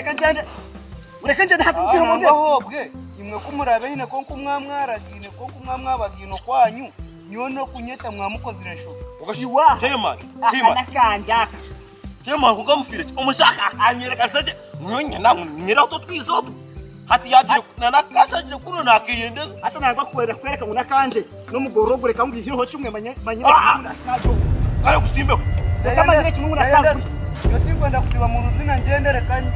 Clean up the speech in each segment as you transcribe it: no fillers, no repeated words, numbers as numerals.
Reka ngyende. Reka ngyende hati ngihe Nangwa omu ahobwe imwe ku muraabe haine kwonka mwamwaragaine kwonka mwamwabagaine okwanyu nyowe n'okunyeta mwamukozire enshobe. Iwa. Chairman, Aka chairman, n'akangye aka. chairman kuka mufire ki? Omushaka akanyereka sente nyowe nangu nyera otu twiza otu. Hati yagira na nakasagire kuno nakeyendeza. Hati nangwa kukwenda kwereka ngu n'akangye n'omugorro ogwo reka ngu kimwe manye manyire Ah! kimwe ngu Kare kusimbeho. Reka manyire kimwe ngu n'akangye. Nyowe tinkwenda kusiba mu ruzina ngyendere kanye.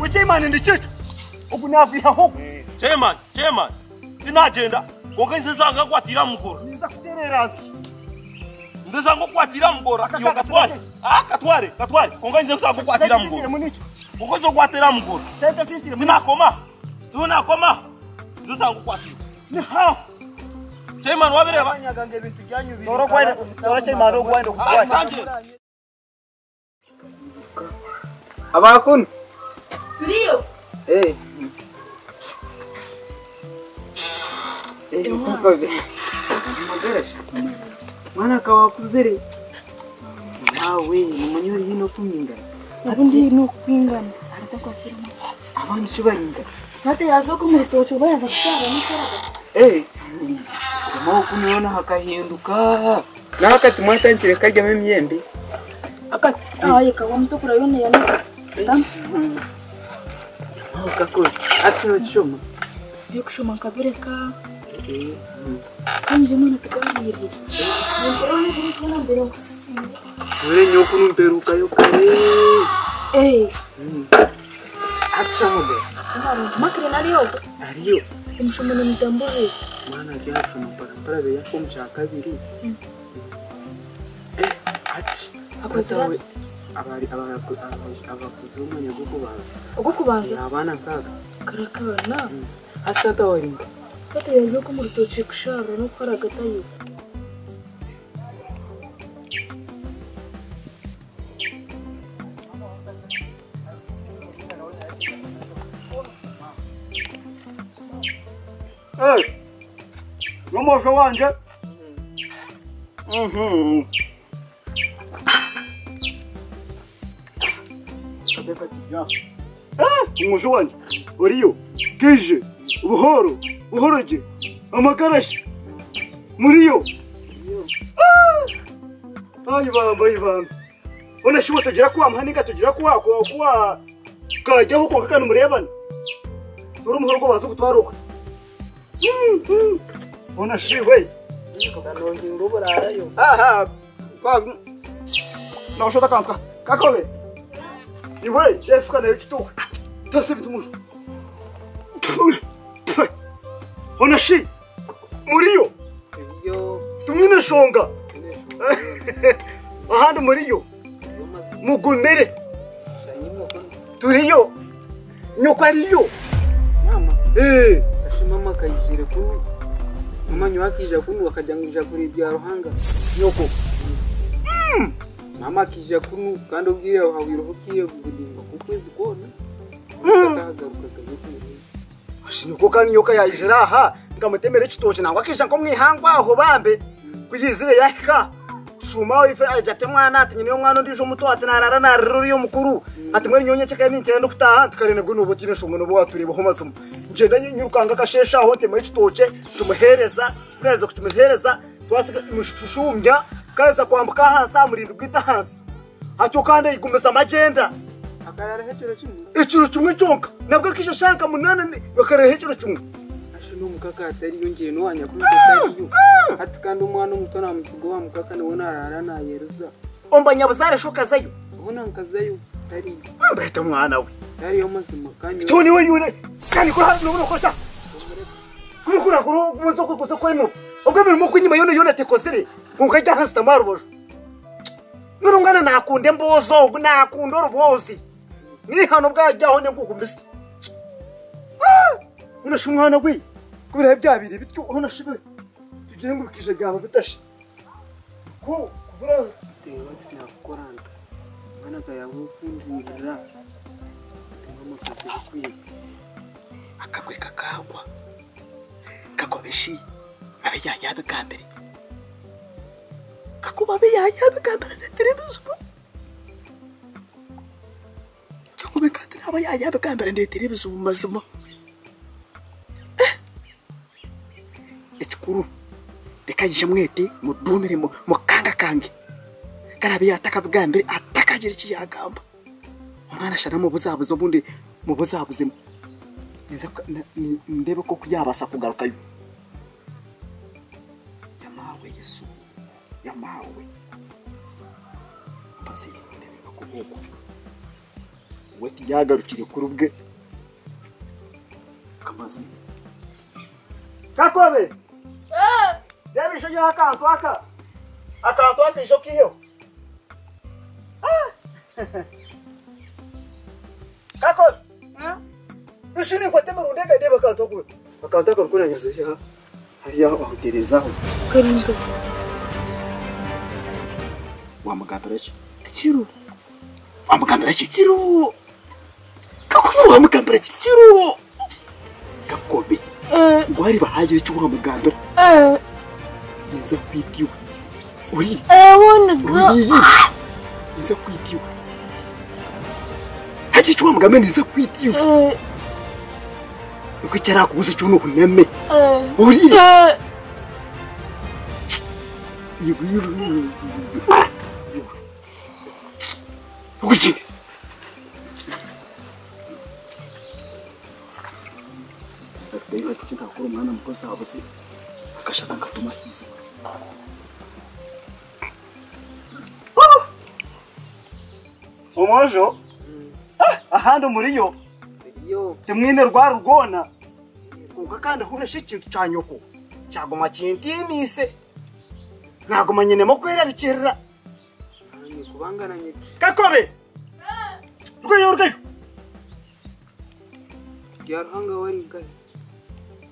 We chairman ndi kikyo. Ogu nagwihaho. Chairman, chairman. Tinagenda. Konka nze zanga kwatira mugoro. Ninza kuterera nti. Nze zanga kwatira mugoro. Aka- Iyo katware. Ah katware, katware. Konka nze zanga kwatira mugoro. Municho. Konka nze kwatira mugoro. Sente zintire municho. Tinakoma. Tinakoma. Nze zanga kwatira. Ni ha. Chairman wabireba. Banyaga ngu ebintu byanyu biri. Tora gwenda, tora chairman ogwenda Ah, okutwara. tanje. Abakunu. Turiyo. Eh. Eh, murakoze. Mugarasha. Mwana kawakuzire. Nawe nimanyi ori hino kunyingana. Ubundi ni ukwingana. Atakwakira. Abantu shibaringa. Hata yaza ko mu rutoki uba yaza kucyara n'ikaraga. Eh. Mama kuniona hakahinduka. Nakati mwatangire karyamo emyembe. Akati aye kawa muto kurayona yanika. Stamp Mama kakora. Ati no byo kushoma nkabireka Eh. kandi mwana tuganiriye. Nkorona biri kubona mbere okusinga. Ure nyokuru mperukayo kare. Eh, Ati shamude. makire nariyo Ariyo. emushomo ni mutambure. Mwana ryashoma mparampara beyako omu kyakabiri. Eh, ati Akoze we abari abakozi b'omwanya gw'okubanza Ogwo kubanza abaana nkaaga karakana. ati tata waringa Tata yaza ko mu rutoki kushara no kukaragatayo. Eh. N'omwojo wanje. Mhm. Eh, umwojo wanje. Oriyo. Kije. Buhoro. Buhoroje. Amakarashi. Muriyo. Ah! Ayi bamba ayi bamba. Ona shiwa tugira kwa muhanika tugira kwa kwa kwa kajyaho kwa kakanu murebana. Turi umuhoro go baza kutwaruka. Ona shiwe. kanonginga oburarayo Aha, kwa nawushota kanka kakobe iwe yefuka nayo kituka tase bitumuje ona shi muriyo iyo tumwine shonga ahandi muriyo mugumere turiyo nyoko ariyo mama eh ashe mama akayizire kunu mama nyowe akija kunu akajya ngu ija kurebya ruhanga nyoko mama akija kunu kandi obwire hahwireho kiire buringa kukwezi kwona atahagarukaga yo kumureba Ashe nyoko kandi nyoka yayizira aha ngamutemera ekitoki nangwa akija nko mwihangwa aho bambe kuyizire yahika tushuma ife aja ate mwana ati nyine omwana ondiijo omuto ati narara narira oriyo mukuru ati mwene nyonye kyeka ninkyenda ndikutaha ntikarene gwe noba otiine shonga noba waturebaho mazima ngyenda nyirukanga akasheshe aho ntema ekitookye kimuheereza kunaheza kukimuheereza twasiga tushumya kaza kwambuka ahansi aha murindi gwita ahansi atyo kandi ayigumiza amagyenda akararaho ekiro kimwe ekiro kimwe kyonka nabwo akisha shanka munana bakareraho ekiro kimwe ashe n'omukaka atariyo ngiye n'owanyakuza atariyo ati kandi omwana omuto namusiga wa mukaka niwe narara nayereza ombanyabuzare shokazayo obona nkazayo tariyo mbete mwana we tariyo mazima kandi toni we yune kandi kuri nubona kosha kumukura kuri muzo kuzo kuri mu ubwo mirimo kunyima yone yone tekozere unka jya hasta marubojo none umwana nakunde mbozo nakunda urubozi ni hano bwajyaho ne ngukumbise unasha umwana we kubera byabiri bityo unashibe tugire ngo bikije byaba bitashe ko kuvura tewe ati nakukora nta mwana kayawe okundwirira ati mama kazire kwiga akagwe kakagwa kakobeshi abe yayabigambire kakuba abe yayabigambire netire bizibu kakube katira Aba yabigambira ndeetera ebizibu mazima. Ekikuru reka nyije mwete mudumire mukangakange. Karabe yatakabigambire atakagira eki yagamba. Omwana ashana mubuzabuze obundi mubuzabuzemu. Ninza ndebe koku yabaasa kugarukayo. Yamawe Yesu, yamawe. Mbaze ndebe kakubuku. We tiyagarukire kuri bwe. Kamazi. Kakobe! Reba isho ryaho akantu aka. Akantu aka isho kiiheho. Kakobe! Ishi ninkwata emirundi eka ndeeba akantu aku. Akantu aka nkunanyaza hariya hariya ahuterezaho. Karinga. Wamugambira ki? Tikiriho. Wamugambira ki? Tikiriho. Kakobe wamugambira ki? Tikiriho. Kakobe. Ngo hari bahagira icyo wamugambira. Ninza kwita iwe. Uri Woniga. uri Ninza kwita iwe. Hagira icyo wamugambira ninza kwita iwe. Uko icyo arakubuza cyo ni ukuneme. Uri iwe iwe iwe iwe. Ukukindi. Ati ntakora umwana mukozi abuze akashaka nkatuma hizi. Omwojo ahandi muriyo Yo, timwine rwa rugona konka kandi ahunesha ekintu kya nyoko kyaguma kintiinise naguma nyinemu kwerarikirira ni kubangana nyiti. Kakobe rweyo rweyo Ya ruhanga wari nkahe.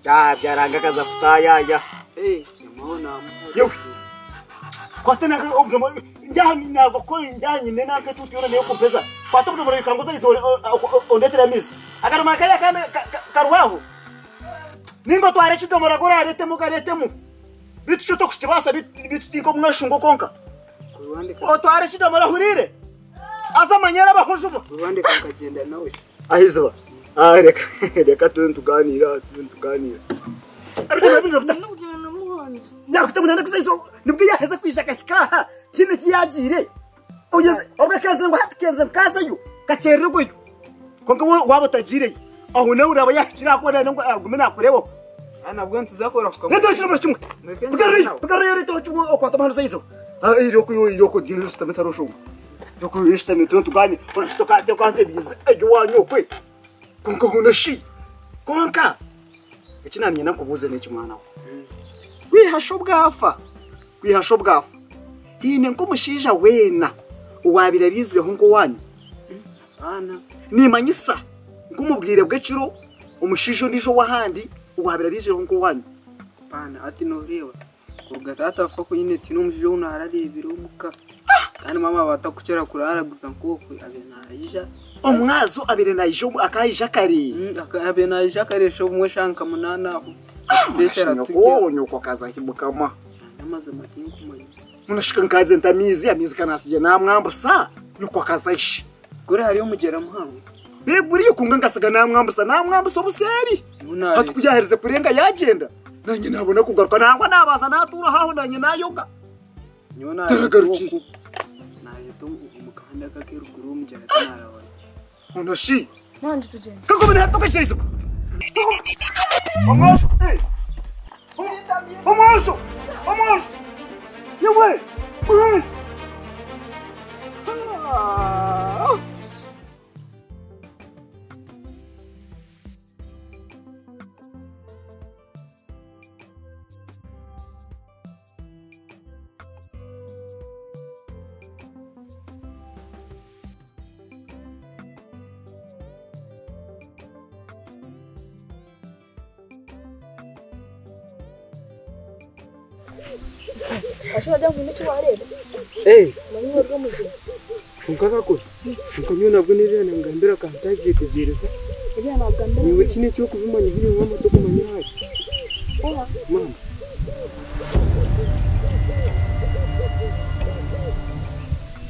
ya byaranga akaza kutayaya Eh, nyamaho namuha. Yewe. Kwate naka obudoma njyani nagakora njyanyine naka tutiyona niyo kumpeza kwate obudoma ikangoza izo ondetera amizi akaruma kariya kandi karuhaho ningo tware ekidomora gora aretemu garetemu bitu cyo tokukibasa bitu tinko mwashungo konka Kuruhande ka otware ekidomora hurire aza amanyera abahojuba kuruhande kakagenda nawe. ahiziba ah reka reka tube tuganira tube tuganira Nokugenda namuhanze. nyakuta munana kuzayizo nibwo yaheze kwishaka kikaha kine kiyagire ugeze obwo keze ngo hati keze kazayo kacererweyo konka waba utagireyo aho nawe uraba yakira ko nari ngo agume nakurebaho Ah, nabwo ntuzakora kukamu. Neto chino chimwe Mureke bugaruye nawe. bugaruye rito chimwe okwata mahano zayizo ah iroko yo iroko dino system tarosho yoko system to tugani ona shitoka te kwante bize ejo wanyu kwe konka hono shi konka ekinanye nakubuze n'iki mwana we kwihasha obwafa kwihasha obwafa hiine nk'omushaija weena owabire ariizireho nk'owanyu Ana. nimanyisa nk'omubwire bw'ekiro omushaija ondiijo ow'ahandi owabire ariizireho nk'owanyu Pana ati noreba. Kuruga tata afa kunyine tino omushaija ou nararebire omuka. Kandi mama batakukira kuraraguza nk'okwe abe naija. omwazo abire naija akaija kare Abe naija akaresha obumwe shanka munana aho. Ndetera tujya. nyoko nyoko akazahimukama Amazima tinkumanya. munashika nkaze ntamizi amizi kanasije namwambusa nyoko akazaisha Kuri hariyo omugera muhango. buriya kunga ngasiga namwambusa namwambusa obuseeri Munare. hatukuyaherize kurenga yagenda nanye nabona kugaruka nangwa nabaza natura haho nanye nayoga Nyowe Taragaruki. Nayeta omu kahanda kakeruguru omugera tinarabona. onoshi Manje tugenda. kakobe natokashiriza omwosho omwosho omwosho yewe muhanzi Ah. Ashobora kugira ngo icyo wareba. Eh, Manyi warwo mugeni. konka kakora. Konka nyowe nabwo n'ebyo nangambira akantabyetegyereza. Ebya nagambira. Niwe kine ekyokubimanya biri mama tokumanya hayi. Oha. Mama.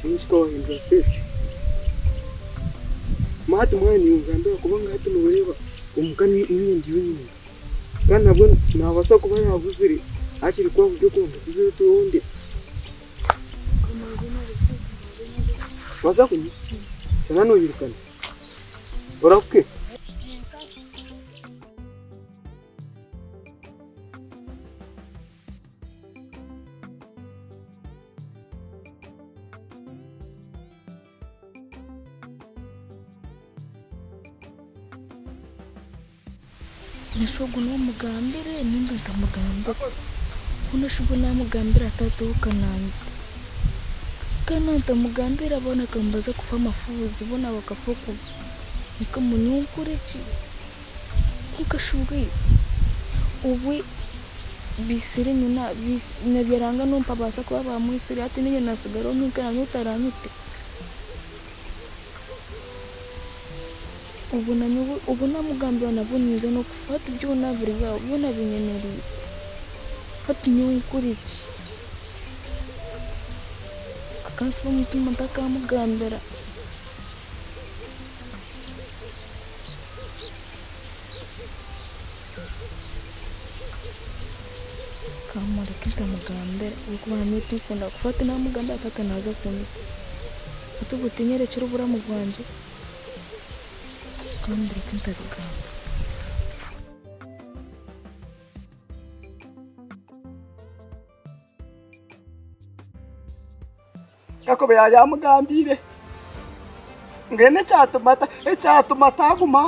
Nishika wahindura sefu. Hati mwana ningambira kubanga hati noreeba omuka niinye ndi wenyine. Kandi nabwo nabaasa kuba yabuzire hakiri kwakurya okwonka tuzeyo turonde. Waza kunywa? Shana noyirukana. Orafuke? Nashwa ogu nomugambire ninga ntamugambire? Ku nashwa ogu namugambira tatuuka nanyita. Kandi nantamugambira boona akambaza kufa amafuuzi boona bakafa okubi. Mukama nyowe nkore ki? Kwonka shi obwe obwe baitsire nyina nyabyaranga nompa babaasa kuba bamwitsire hati niinye nasigaraho nyenka nanye otaranyite. Obwo nanyowe obu namugambira nabwo ninza n'okufa hati byona biri aho byona binyemereire hati nyowe nkore ki? Akansiba omutima ntakamugambira. Kamureke ntamugambira ahabw'okuba nanyowe tinkwenda kufa hati namugambira taata naaza kunyita hati obwo tinyerekire oburamu bwangye. Kamureke ntabigamba. Yakobo yaamugambiire mbwenu ekyatuma ataaguma.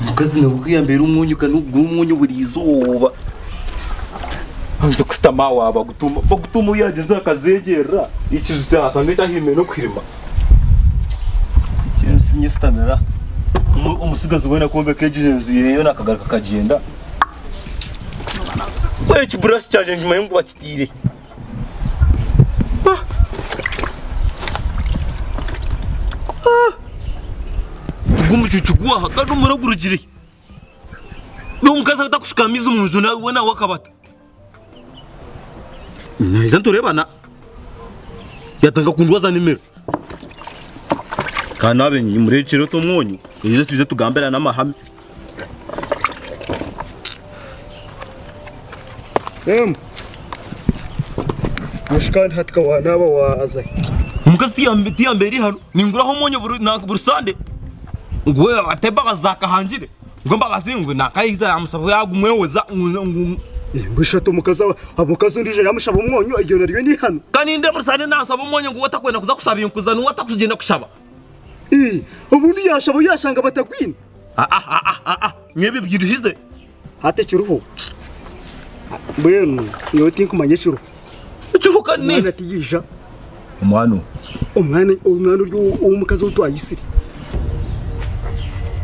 Omukazi nawe ku yambeera omwonyo ka nokugura omwonyo buri izooba. Haza kusitama aho bagutuma bagutuma yageza akazeegyerera ekiju kyashanga ekyahirimire n'okuhirima. Ensi nyesitamira omutsigazi weena kwombeka egyo enju ye yoona akagaruka akagyenda. Ekiburashi kyangye nkimanye ngu bakitiire. Ogu omucuucu gwaha kandi omuriro gurugire. N'omukazi atakushuka amaizi omu nju we nawe akabata. Naija nitureebana yatandika kundwaza n'emiro. Ka naabe mureekyere oti omwonyo twije twije tugambirane amahame. Em. Mushi kandi hati ka wanaaba waaza. Omukazi tiyambeera ihano ninguraho omwonyo buri nanka buri sande ngu we ate embabazi zakahangire ngu embabazi ngu nakayiza yamusaba yagumweweza ngu ngu Mbwenu hati omukazi omukazi ondiijo yamushaba omwonyo eryo naryo n'eihano. Kandi nindeeba buri sande nansaba omwonyo ngu we atakwenda kuza kushaba inkuza niwe atakugyenda kushaba. Ii, obundi yaashaba yaashanga batagwine. Ah ah ah ah ah nyowe ebyo binduhize. Hati ekiriho mbwenu nyowe tinkumanya ekiriho. Ekiriho kandi ni. Omwana tiyaija. Omwana oha? Omwana omwana ori ow'omukazi ou twayitsire.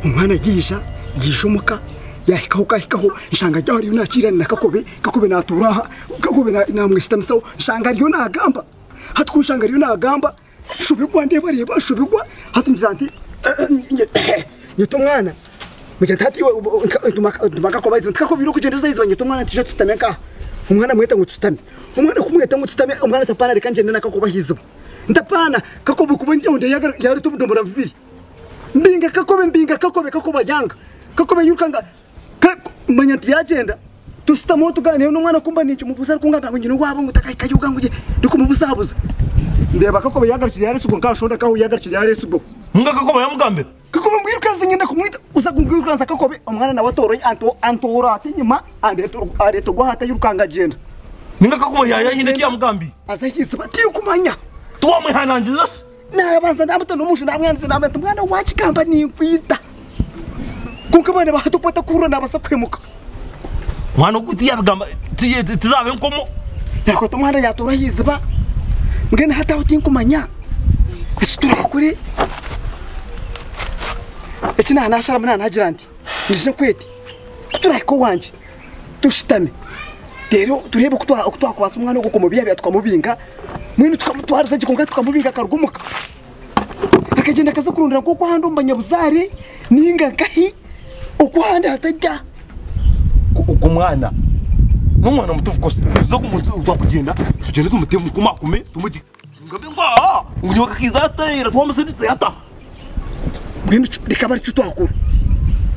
Omwana yaija. Yija omuka yahikaho kahikaho nshanga ryaho ariyo nakiirana na Kakobe, Kakobe naatuura aha, Kakobe namwesitamisaho nshanga ariyo naagamba. Hati ku nshanga ariyo naagamba nshobegwa ndeebareeba nshobegwa hati ngira nti nyeta omwana mugira nti hati iwe ntuma Kakobe aha iziba nti Kakobe ira okugyenda oze aha iziba nyeta omwana twije tushutame nk'aha. Omwana mweta ngu tushutame. Omwana kumweta ngu tushutame omwana ati apaana reka ngyende na Kakobe aha iziba. Nti apaana Kakobe kuba ngyenda yareeta obudomora bubiri. Mbinga Kakobe mbinga Kakobe Kakobe ayanga. Kakobe airuka nga manya nti yagyenda tushutamaho tugaaniire n'omwana kumba ninkimubuuza arikungambira ngu nyine owaabo ngu takahikayo ngu ndikumubuzabuza. Ndeeba Kakobe yagarukire yaresigwa nka nkaho yagarukire yaresigwaho. Nga Kakobe yamugambira? Kakobe mbwirukanza nyenda kumwita uza kumwirukanza Kakobe omwana nawe atoora antoora ati enyima areeta ogwahati airukanga agyenda. Ninga Kakobe yaayaine eki yamugambiire? Aza ah'iziba tinkumanya. Tiwamwehanangiriza se? Nabanza namuta n'omusho namwandiza namubwira nti mwana wakigamba ninkwita. Kwonka abaana ba hati oku batakuhurira nabasa kuhemuka. Mwana ogu tiyabigamba tizaba enkomo. Yakwata omwana yatoora aha iziba mbwenu hati aho tinkumanya eki turakore. Eki nanasharamu nanagira nti nyija nkwete ku turahika owangye tushutame reero tureebe oku twakubaasa omwana ogu kumubihabiha tukamubinga mbwenu tukamutwariza gye kwonka tukamubinga akaruga omuka akagyenda akaza kurondera nk'oku ahandi omu banyabuzaare ninga nkahi oku ahandi hatarya. Ogu mwana n'omwana muto of course twakugyenda tugyende tumukumakume tumugye ngambe ngu aa ngu nyowe akaiza ateera twamusindikisa yataha. Mbwenu reka abe arikyo twakora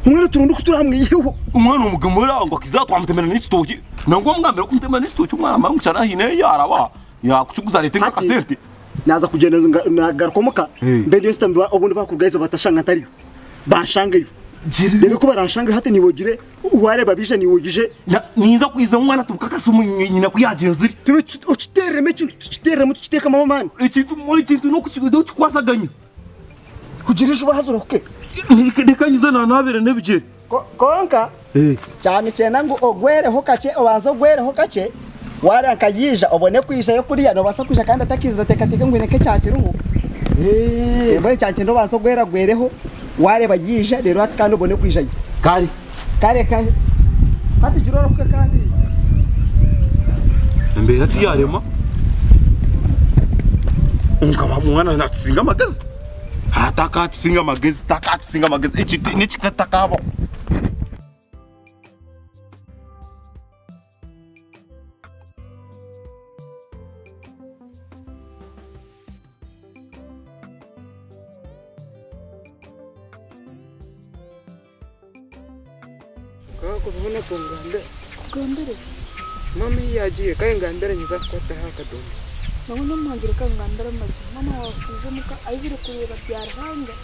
omwana turonde oku turamwiheho. Omwana omugemura ngu akaiza twamutemera n'ekitookye nangwa wamugambira kumutemera n'ekitookye omwana amara ngu shana haine ei yaaraba yaakukiguza areete nk'akasente. Naaza kugyenda nagaruka omuka mbe ndiyo nsitami obundi baakurugayo batashanga ntariyo banshangeyo. Reero ku baranshangeyo hati niiwe ogire waareeba baija niiwe oije. Ninza kwiza omwana tumukakase nyina ku yaagyenzire. Okiteereremu ekintu tukiteereremu tukiteekemu amaani. Ekintu ekintu n'okukikwasaganya. Kugira ejo waaza orahuke. Reka nyize naanaabire n'ebigyere. Kwonka kyanikyenda ngu ogwereho kakye obanze ogwereho kakye wareeba nka yaija obone kwijayo kuriya nobaasa kwija kandi atakiizire oteekateeke ngu haine nk'ekyakiriho. Mbwenu kyanikyenda obanze ogweragwereho wareeba yaija reero hati kandi obone kwijayo. Kare. Kare kare. Hati gira orahuke kandi. Embeera tiyarema. Nkaba omwana natusinga amagezi. Takatusinga amagezi, takatusinga amagezi. Eki n'ekitakabaho. Kubona kungambira. Kugambire? Mama ei yaagiire kare ngambira nyija kukwataho akadomora. Nangwa n'omuhangi reka nkugambire amazima, maama waawe kwija omuka aizire kureeba bya Ruhanga,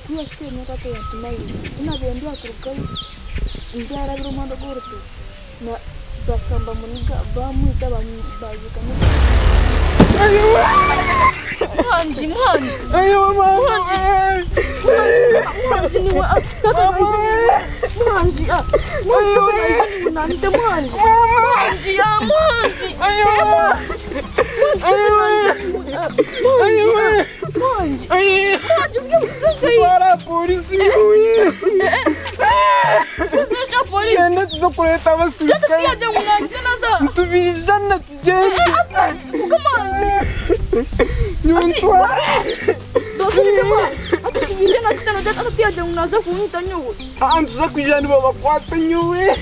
ku yaakire nyowe taata yantuma aija. Ku naabaire ndi aha kurugayo ndi aharabira omuhanda gw'orutookye, bakamba muniga baamwita baaziika Muhangi, Muhangi, Muhangi, Muhangi, niwe tata Muhangi, Muhangi, tata naija niwe nanyita Muhangi, Muhangi, Muhangi, Muhangi, Muhangi, Muhangi, Twara polisi nyowe. Tugende tuze kureeta abasirikare. Nitubiijana tugyende. Nyowe ntwara. Aha nituza kwija nibabakwata nyowe.